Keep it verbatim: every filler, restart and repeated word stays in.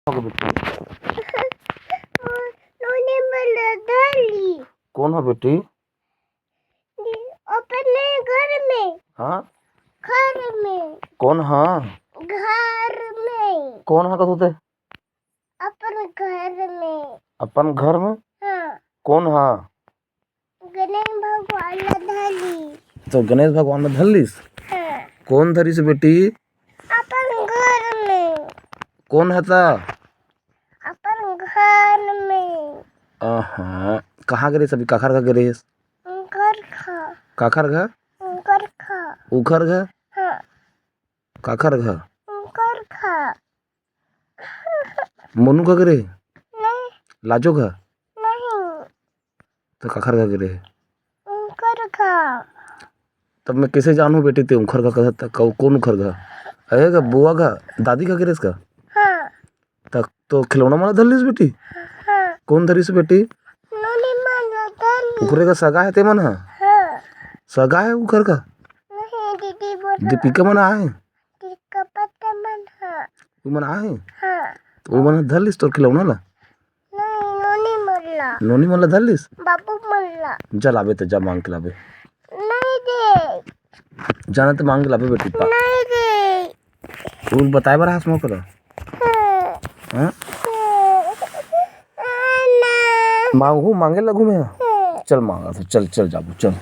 हो गे बेटी? नोनी मन ला धर लिस। कोन ह बेटी? अपने घर में। हाँ? घर में। कोन ह? घर में। कोन ह कथस ते? अपन घर में। अपन घर में? हाँ। कोन ह? गणेश भगवान ला धर लिस। त गणेश भगवान ला धर लिस? हाँ। कोन धरिस बेटी? अपन घर में। कोन ह त? अपन घर में। अहा, कहाँ गे रहिस अभी? काखर घर गे रहिस? उंखर घर। काखर घर? उंखर घर। उंखर घर? हाँ। काखर घर? उंखर घर। मोनू घर गे रहिस? नहीं। लाजो घर? नहीं। त काखर घर गे रहिस? उंखर घर। तब मैं कइसे जानहूँ बेटी ते उंखर घर कहत त? कौ-, कोन उंखर घर? अरे गा, बुआ घर, दादी घर गे रहिस का? हाँ। त तो खिलौना मन ला धर लिस बेटी? हाँ। कोन धरिस बेटी? नोनी मन ला धर लिस। उंखर घर सगा हे ते मन ह? हाँ। सगा हे उंखर घर? नहीं, दीदी बोला। दीपिका मन आए? दीपिका पता मन ह। वो मन आए? हाँ। त वो मन धर लिस तोर खिलौना ला? नहीं, नोनी मन ला। नोनी मन ला धर लिस? बाबू मन ला। जा लाबे त, जा मांग के लाबे। नहीं दे। जाना त मांग के लाबे बेटी पा। नहीं दे। तू बताए बर हाथ मोकरा। हाँ। हाँ? हाँ। मांगहूँ, मांगे लगहूँ मैं। हाँ। चल मांगा तो, चल, चल जाबो, चल।